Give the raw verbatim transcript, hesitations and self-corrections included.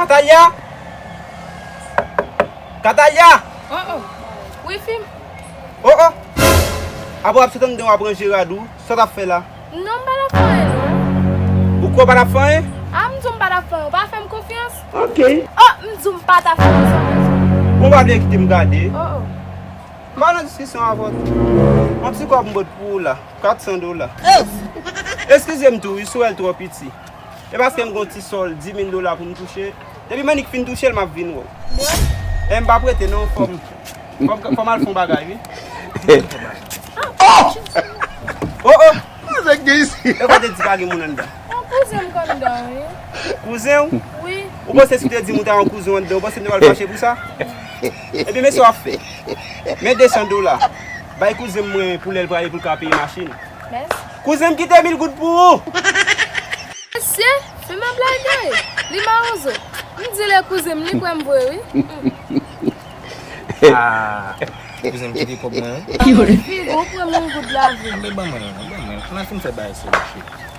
Katalya! Katalya! Oh, oh. Wi, fi m. Oh, oh! Apre w ap sot anndan w ap ranje rad ou, sa w t ap fè la? Non, m pa t ap fè anyen, non. Ou kwè w pa t ap fè anyen? A, m di w m pa t ap fè anyen, ou pa fè m konfyans? Ok. Oh, m di w m pa t ap fè anyen, sa w di? Bon, w pa vle kite m gade? Oh, oh. M pa nan diskisyon avè w. Yon ti kòb m pot pou ou la, kat san dola. Eskize m tou, wi, si w wè l twò piti. E paske m gon ti sòl di mil dola pou m touche. Depi m annik fin touche l, m ap vin wè w. E m p ap rete non, fò m, fò m, fò m al fè yon bagay, wi. Oh! Oh, oh! Nèg gen isi. E pa te di pa gen moun anndan. Yon kouzen m k anndan, wi. Kouzen w? Wi. Ou panse si w te di m ou ta yon kouzen w anndan, ou panse m te pral fache pou sa? Ebyen, men sa w ap fè. Men de san dola. Bay kouzen m mwen pou lè l prale pou l ka peye machin. Mèsi. Kouzen m kite mil goud pou ou. Mesye, fè m ap lage. Li mawozo. M di l e kouzen m, li kwè m vre, wi. Ah, kouzen m kite kòb mwen, wi. Figo, pran mil goud lavi. Anben, ban mwen, ban mwen. Ann al fin fè bagay serye, cheri.